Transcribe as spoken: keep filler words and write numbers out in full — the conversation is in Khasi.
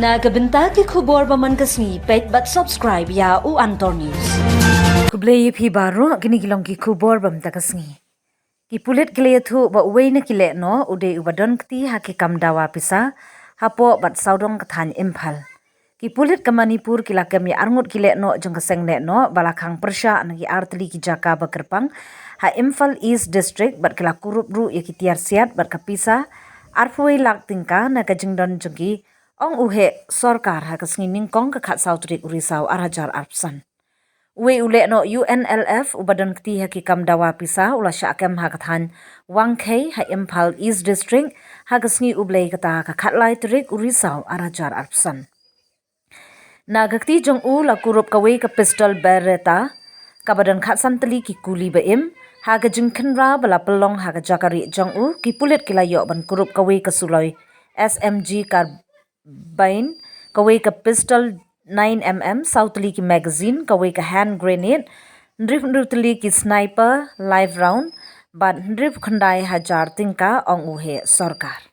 Na ka bynta ki khubor ba man ka sngi, peit bad subscribe ïa u Antor News. Khublei ïa phi baroh, kine ki long ki khubor ba man ka sngi. Ki pulit ki la ïathuh ba uwei na ki lehnoh u dei uba don kti ha ki kam dawa pisa hapoh bad sawdong ka thaiñ Imphal. Ki pulit ka Manipur ki la kem ïa arngut ki lehnoh jong ka seng lehnoh ba la khang pyrshah na ki artylli ki jaka ba kyrpang ha Imphal East District bad ki la kurup ruh ïa ki tiar siat bad ka pisa arphew wei lak tyngka na ka jingdon jong ki, ong u heh sorkar, ha ka sngi Nyngkong ka khatsaw tarik u Risaw ar hajar arphew san. Uwei u lehnoh U N L F uba don kti ha ki kam dawa pisa u la shah kem ha ka thaiñ Wangkhei ha Imphal East District ha ka sngi U Blei kata ka khatlai tarik u Risaw ar hajar arphew san. Na ka kti jong u la kurup kawei ka pistol Beretta kaba don khatsan tylli ki kuli ba im. Ha ka jingkhynra ba la pynlong ha ka jaka rieh jong u, ki pulit ki la ïoh ban kurup kawei ka suloi S M G carbine, kawei ka pistol nine M M, saw tylli ki magazine, kawei ka hand grenade, hynriew hynriew tylli ki sniper live round bad hynriew khyndai hajar tyngka, ong u heh sorkar.